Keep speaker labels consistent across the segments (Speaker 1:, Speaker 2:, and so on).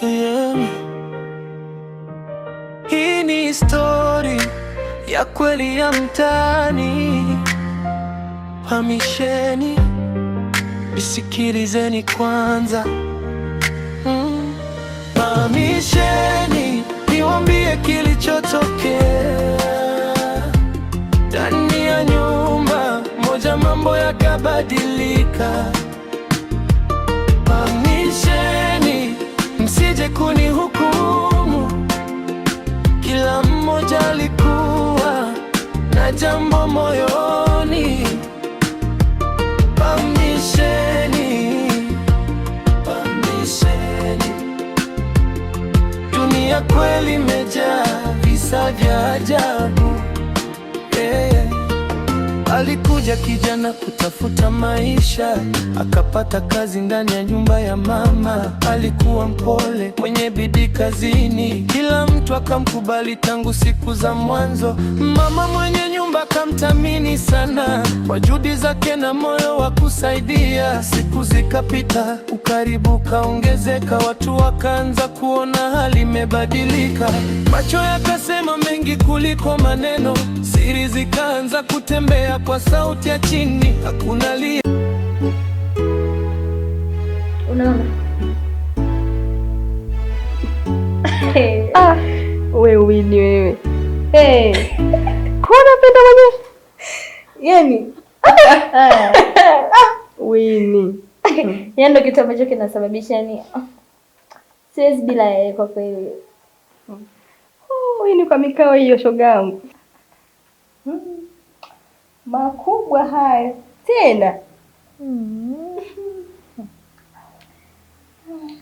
Speaker 1: Yeah. Hii ni story ya kweli ya mtaani. Hamisheni, nisikilizeni kwanza. Hamisheni, niwaambie kilichotokea ndani ya nyumba moja, mambo yakabadilika. Hamisheni, msije kunihukumu. Kila mmoja alikuwa na jambo moyoni. Hamisheni, hamisheni. Dunia kweli imejaa visa vya ajabu. Yeah. Alikuja kijana kutafuta maisha, akapata kazi ndani ya nyumba ya mama. Alikuwa mpole, mwenye bidii kazini, kila mtu akamkubali tangu siku za mwanzo. Mama mwenye nyumba akamthamini sana kwa juhudi zake na moyo wa kusaidia. Siku zikapita, ukaribu kaongezeka, watu wakaanza kuona hali imebadilika. Macho yakasema mengi kuliko maneno, siri zikaanza kutembea kwa sauti ya chini, hakuna lia.
Speaker 2: Unaona?
Speaker 3: Ah, wewe Winnie wewe. Hey. Kwa unapenda mwenyewe?
Speaker 2: Yaani
Speaker 3: Winnie.
Speaker 2: yaani ndo kitu ambacho kinasababisha yani siwezi bila yeye kwa kweli.
Speaker 3: Oh, Winnie kwa mikao hiyo shoga yangu. Makubwa hayo. Tena.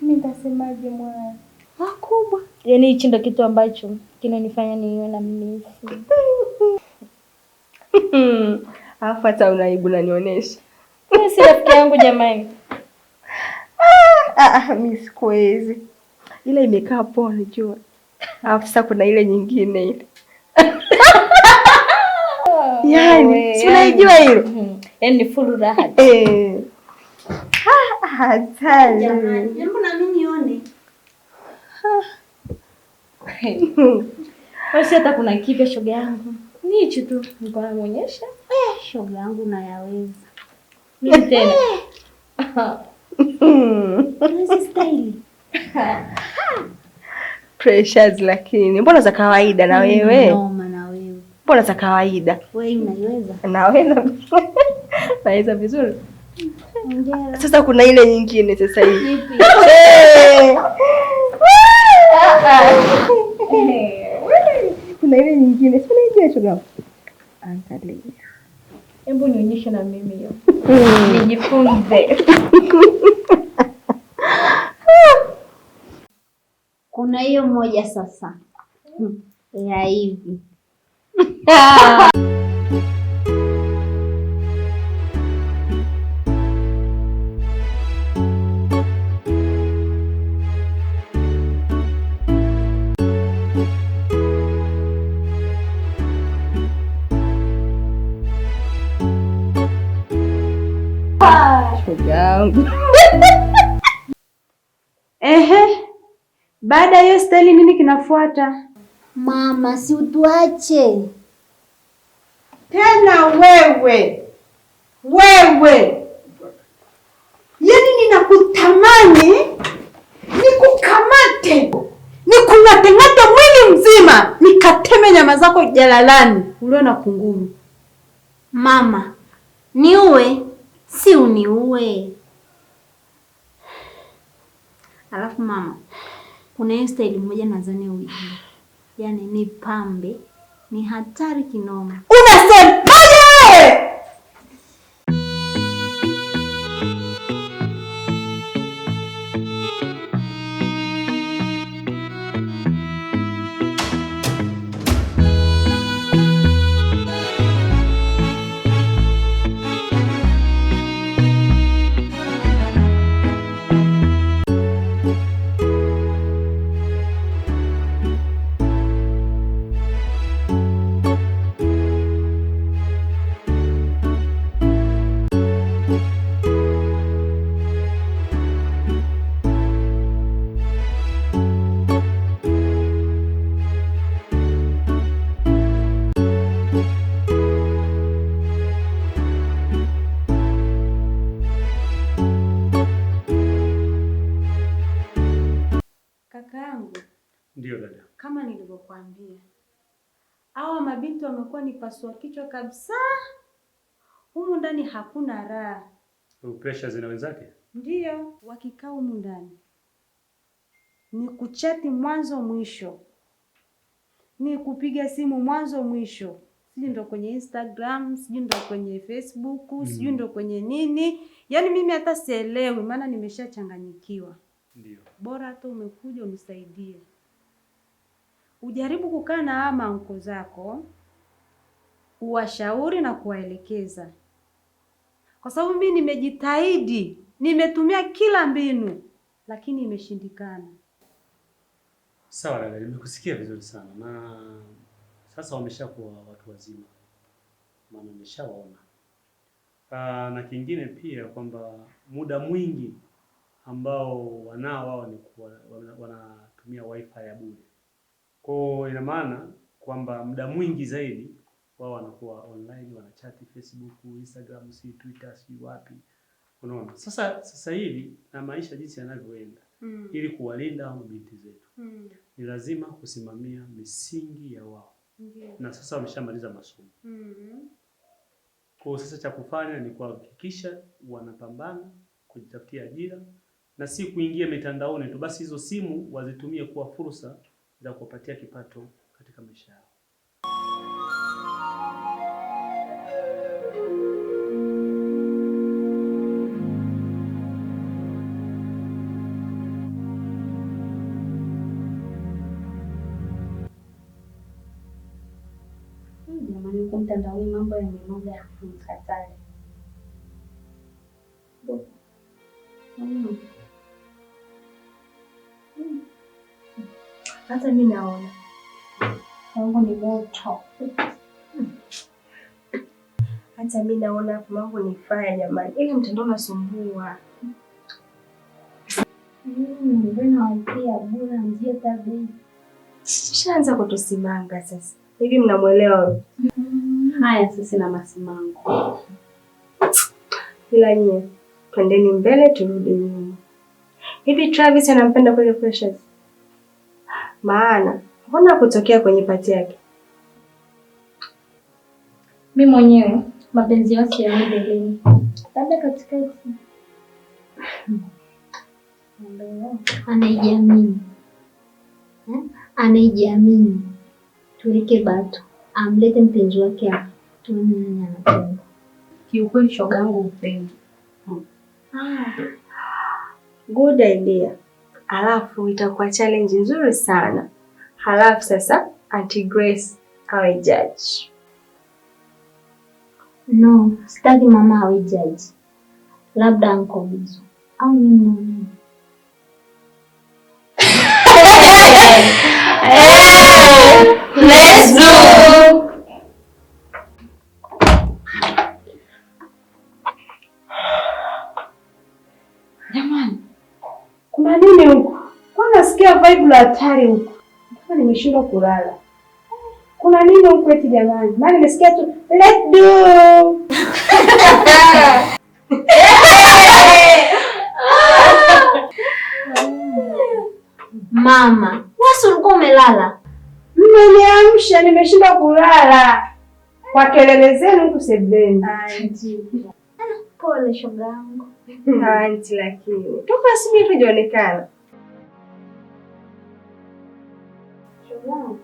Speaker 3: Mimi nitasemaje mwana? Makubwa.
Speaker 2: Yaani hichi ndo kitu ambacho kinanifanya niwe na miss.
Speaker 3: Alafu hata unaibu unanionyesha.
Speaker 2: Mimi si rafiki yangu jamani.
Speaker 3: Ah, ah, mimi sikuwezi. Ile imekaa poa unajua. Alafu sasa kuna ile nyingine ile. Yaani, si unaijua ile?
Speaker 2: Yaani ni full raha.
Speaker 3: Eh. Ah, hatari.
Speaker 4: Jamani, hebu na mimi nione.
Speaker 2: Basi hata kuna kipya shoga yangu. Ni hichi tu nilikuwa namuonyesha.
Speaker 4: Shoga yangu nayaweza.
Speaker 2: Mimi tena.
Speaker 4: Hizi style.
Speaker 3: Pressures lakini mbona za kawaida na wewe?
Speaker 4: Noma na wewe.
Speaker 3: Mbona za kawaida?
Speaker 4: Wewe unaiweza?
Speaker 3: Naweza. Naweza vizuri.
Speaker 4: Hongera.
Speaker 3: Sasa kuna ile nyingine sasa hivi.
Speaker 4: Ipi?
Speaker 3: Eh. Kuna ile nyingine. Si unaijua shoga? Angalia.
Speaker 2: Hebu nionyeshe na mimi hiyo. Nijifunze.
Speaker 4: Kuna hiyo moja sasa. Ya hivi.
Speaker 3: Shoga yangu.
Speaker 5: Ehe, baada ya hiyo staili nini kinafuata?
Speaker 4: Mama, si utuache.
Speaker 5: Tena wewe wewe, yaani ninakutamani nikukamate nikung'ateng'ate mwili mzima nikateme nyama zako jalalani ulio na kunguru.
Speaker 4: Mama, niue si uniue. Alafu mama, kuna hiyo staili moja nadhani uijue, yaani ni pambe, ni hatari kinoma.
Speaker 5: Unasemaje wewe? Kakaangu.
Speaker 6: Ndio dada.
Speaker 5: Kama nilivyokuambia, hawa mabinti wamekuwa ni pasua kichwa kabisa. Humu ndani hakuna raha.
Speaker 6: Pressure zina wenzake?
Speaker 5: Ndio, wakikaa humu ndani ni kuchati mwanzo mwisho, ni kupiga simu mwanzo mwisho, sijui ndo kwenye Instagram, sijui ndo kwenye Facebook, sijui ndo kwenye nini. Yaani mimi hata sielewi, maana nimeshachanganyikiwa.
Speaker 6: Ndio.
Speaker 5: Bora hata umekuja unisaidie. Ujaribu kukaa na hawa manko zako, uwashauri na kuwaelekeza, kwa sababu mimi nimejitahidi, nimetumia kila mbinu, lakini imeshindikana.
Speaker 6: Sawa dada, nimekusikia vizuri sana. Na sasa wameshakuwa watu wazima, maana nimeshawaona. Na kingine pia kwamba muda mwingi ambao wanao wao ni wanatumia wifi ya bure. Kwa ina maana kwamba muda mwingi zaidi wao wanakuwa online, wanachati Facebook, Instagram, si Twitter, si wapi. Unaona? Sasa hivi na maisha jinsi yanavyoenda, ili kuwalinda hao binti zetu ni lazima kusimamia misingi ya wao. Na sasa wameshamaliza masomo. Kwa sasa cha kufanya ni kuhakikisha wanapambana kujitafutia ajira na si kuingia mitandaoni tu, basi hizo simu wazitumie kuwa fursa za kuwapatia kipato katika maisha yao.
Speaker 4: Jamani, huko mtandaoni mambo yamenoga hatari.
Speaker 3: Hata mimi naona
Speaker 4: mambo ni moto.
Speaker 3: Hata mimi naona hapo mambo ni faya jamani. Ile mtandao unasumbua.
Speaker 4: Mbona waipia bure njia tabii.
Speaker 3: Shaanza kutusimanga sasa. Hivi mnamuelewa?
Speaker 5: Haya sisi na masimango.
Speaker 3: Ila nyie twendeni mbele turudi nyuma. Hivi Travis anampenda kweli Precious? Maana mbona kutokea kwenye pati yake?
Speaker 2: Mimi mwenyewe mapenzi yake ya mbeleni. Labda katikati.
Speaker 4: Anaijiamini. Anaijiamini. Tuweke bato. Amlete mpenzi wake hapa. Tuone nani anapenda.
Speaker 5: Kiukweli shoga yangu upendi.
Speaker 3: Good idea. Alafu itakuwa challenge nzuri sana. Halafu sasa Auntie Grace awe judge.
Speaker 4: No, sitaki mama awe judge. Labda Uncle Bizo. Au nini?
Speaker 2: Let's go.
Speaker 5: Jamani, kuna nini huku? Kwa nasikia vibe la hatari huku. Mpaka nimeshindwa kulala. Kuna nini huku eti jamani? Maana nimesikia tu let's do.
Speaker 4: Mama, wewe ulikuwa umelala?
Speaker 5: Mmeniamsha, nimeshindwa kulala. Kwa kelele zenu huku sebuleni.
Speaker 3: Auntie.
Speaker 4: Pole shoga yangu.
Speaker 3: Auntie, lakini toka asubuhi hujaonekana.
Speaker 4: Shoga yangu.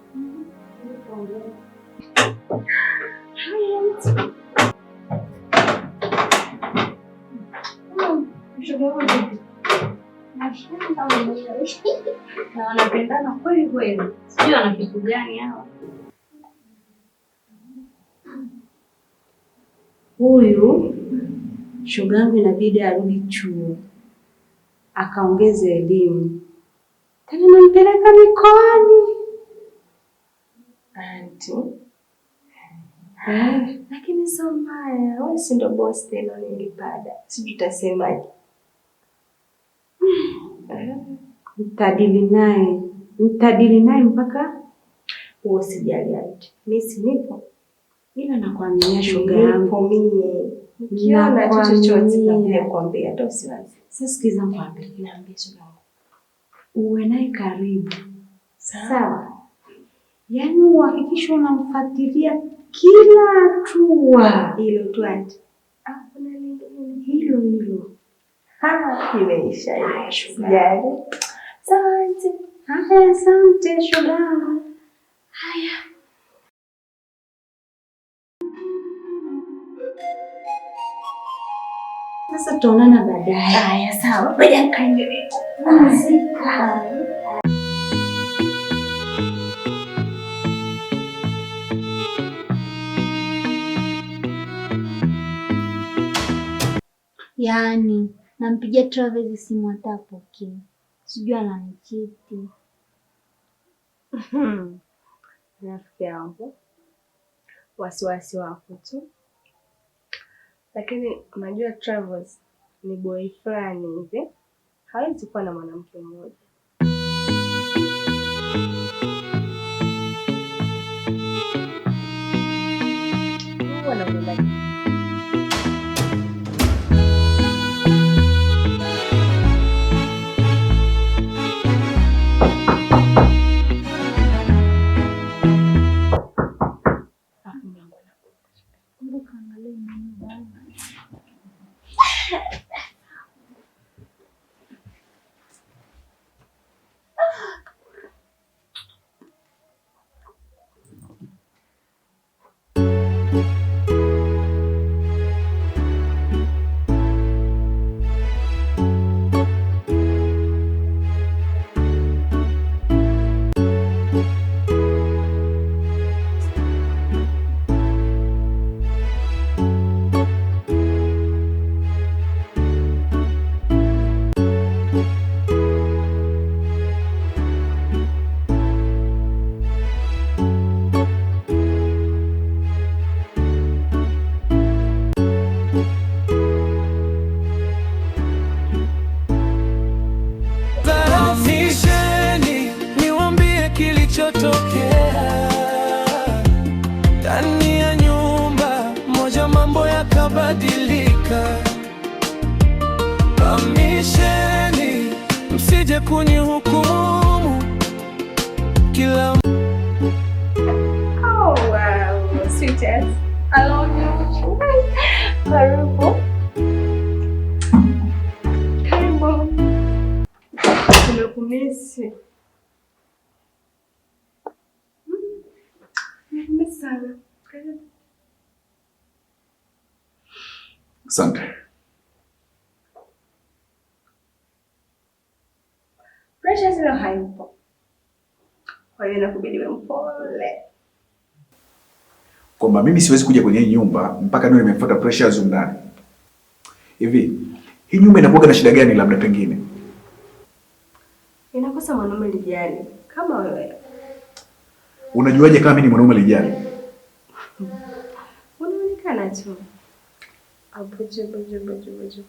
Speaker 7: Na wanapendana kweli kweli. Sijui wana kitu gani hawa.
Speaker 5: Huyu shoga yangu inabidi arudi chuo akaongeze elimu. Tena nampeleka mikoani.
Speaker 3: Auntie. Lakini sio mbaya. Wewe si ndo boss tena nilipada. Sijui utasemaje.
Speaker 5: Nitadili naye. Nitadili naye mpaka
Speaker 3: wewe usijali auntie. Mimi si nipo.
Speaker 5: Ila nakuaminia shoga yangu.
Speaker 3: Nipo mimi. Nikiona tu chochote nakuja kuambia hata usiwaze.
Speaker 5: Sasa sikiza nikwambie.
Speaker 3: Niambie shoga yangu.
Speaker 5: Uwe naye karibu. Sawa. Yaani uhakikishe unamfuatilia kila hatua.
Speaker 3: Hilo tu auntie. Hakuna lingine.
Speaker 5: Hilo hilo.
Speaker 3: Imeisha hiyo.
Speaker 5: Haya, shoga.
Speaker 3: Sijali. Sawa auntie.
Speaker 5: Haya, asante shogangu. Haya. Sasa tutaonana baadaye.
Speaker 2: Haya, sawa. Ngoja nikaendelee kupumzika.
Speaker 4: Yaani nampigia Travis simu hata hapokei, sijui ananichiti.
Speaker 3: Rafiki yangu, wasiwasi wako tu, lakini unajua Travels ni boy fulani hivi, hawezi kuwa na mwanamke mmoja. Huwa anamwona. Alafu mlango unagonga.
Speaker 4: Kumbuka angalia nani bana.
Speaker 1: Nisheni niwambie kilichotokea ndani ya nyumba moja, mambo yakabadilika. Pamisheni msije kunihukumu kila
Speaker 3: Oh, wow. Sweetheart. I love you. Karibu. Karibu. Nimekumisi. Nimekumisi sana. Karibu.
Speaker 8: Asante.
Speaker 3: Precious leo hayupo. Kwa hiyo inakubidi uwe mpole.
Speaker 8: Kwamba mimi siwezi kuja kwenye hii nyumba mpaka niwe nimemfuata Precious humu ndani. Hivi hii nyumba inakuwa na shida gani labda pengine?
Speaker 3: Inakosa mwanaume lijali kama wewe.
Speaker 8: Unajuaje kama mimi ni mwanaume lijali?
Speaker 3: Unaonekana tu. Abuju, buju, buju, buju.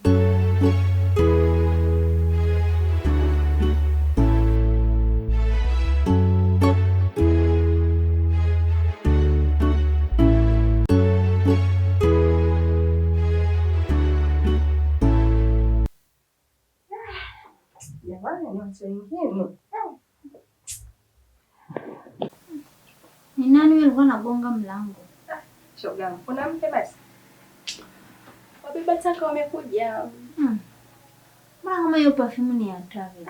Speaker 3: Jamani, watu wengine.
Speaker 4: Ni nani huyo alikuwa anagonga mlango?
Speaker 3: Shoga, kuna mke basi? Wabeba taka wamekuja.
Speaker 4: Mbona kama hiyo perfume ni ya Travis?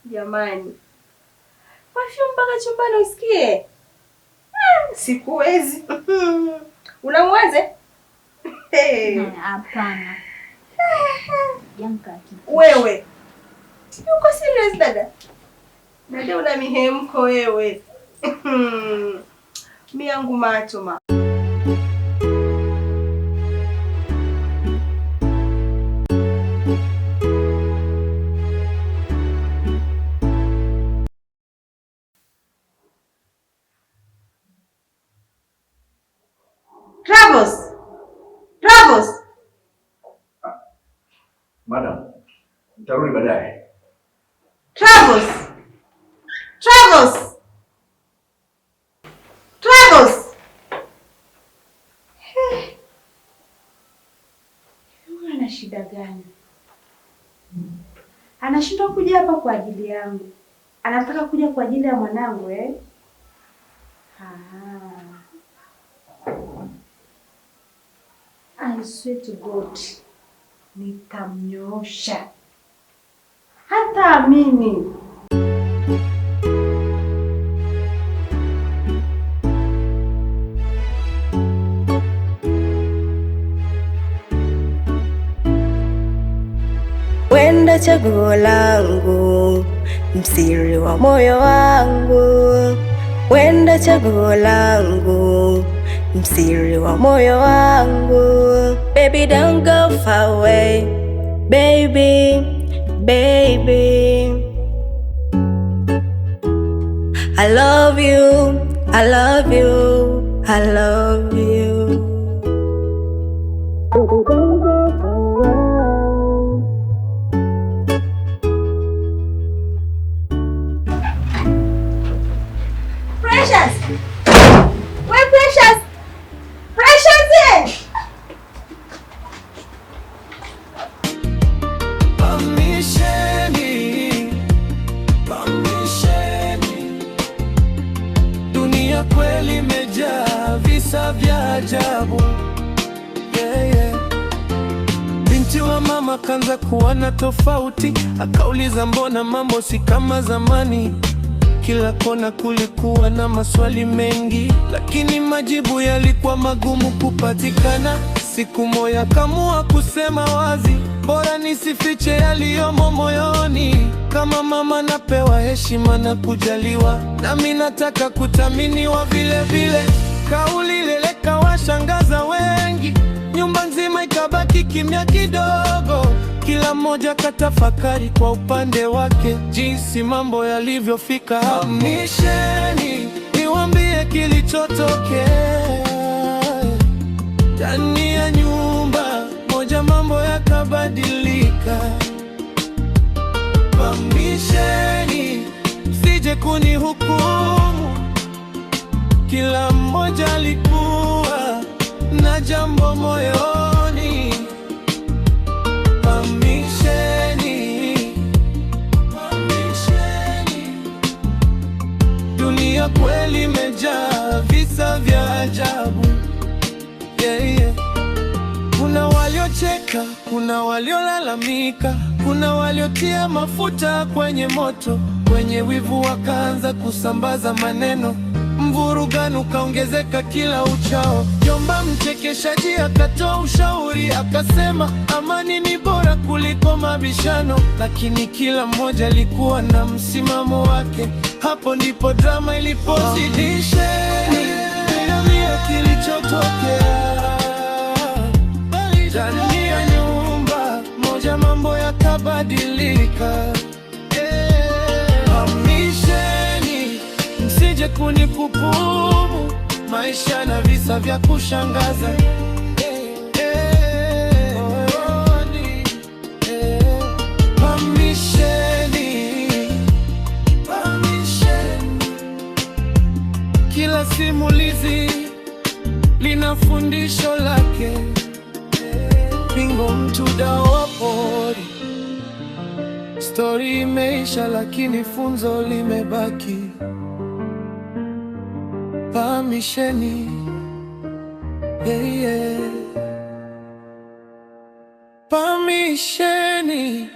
Speaker 3: Jamani, perfume mpaka chumbani usikie? Sikuwezi. Unamwaze? Hey.
Speaker 4: Hapana. Janka kitu.
Speaker 3: Wewe uko serious dada? Dada una mihemko wewe. Mi yangu macho ma. Travos! Travos!
Speaker 8: Madam, nitarudi baadaye.
Speaker 3: Travos! Travos! Travos! Hey. Huyu ana shida gani?
Speaker 5: Anashindwa kuja hapa kwa ajili yangu. Anataka kuja kwa ajili ya mwanangu eh? I swear to God, nitamnyoosha. Hata amini.
Speaker 3: Wenda chaguo langu, msiri wa moyo wangu. Wenda chaguo langu, msiri wa moyo wangu. Baby don't go far away, baby, baby. I love you, I love you, I love you. Baby, don't go far away.
Speaker 5: Precious! Where Precious? Precious!
Speaker 1: Pamisheni, pamisheni. Dunia kweli imejaa visa vya ajabu. Yeah, yeah. Binti wa mama kaanza kuona tofauti, akauliza mbona mambo si kama zamani. Kila kona kulikuwa na maswali mengi, lakini majibu yalikuwa magumu kupatikana. Siku moja kamua kusema wazi, bora nisifiche yaliyomo moyoni. Kama mama napewa heshima na kujaliwa, nami nataka kuthaminiwa vile vile. Kauli ile ikawashangaza wengi, nyumba nzima ikabaki kimya kidogo. Kila mmoja katafakari kwa upande wake jinsi mambo yalivyofika. Hamisheni, niwaambie kilichotokea ndani ya nyumba moja, mambo yakabadilika. Pamisheni, msije kunihukumu. Kila mmoja alikuwa na jambo moyoni. Pamisheni, pamisheni. Dunia kweli imejaa visa vya ajabu. Yeah, yeah. Kuna waliocheka, kuna waliolalamika, kuna waliotia mafuta kwenye moto, wenye wivu wakaanza kusambaza maneno, mvurugano ukaongezeka kila uchao. Jomba mchekeshaji akatoa ushauri, akasema amani ni bora kuliko mabishano, lakini kila mmoja alikuwa na msimamo wake. Hapo ndipo drama ilipozidisheni. Niambie kilichotokea ndani ya nyumba moja, mambo yakabadilika. Hamisheni, msije kunihukumu, maisha na visa vya kushangaza. Hamisheni, hamisheni. Kila simulizi lina fundisho lake. Pingo mtu dawa pori. Stori imeisha lakini funzo limebaki. Pamisheni, yeah, yeah. Pamisheni.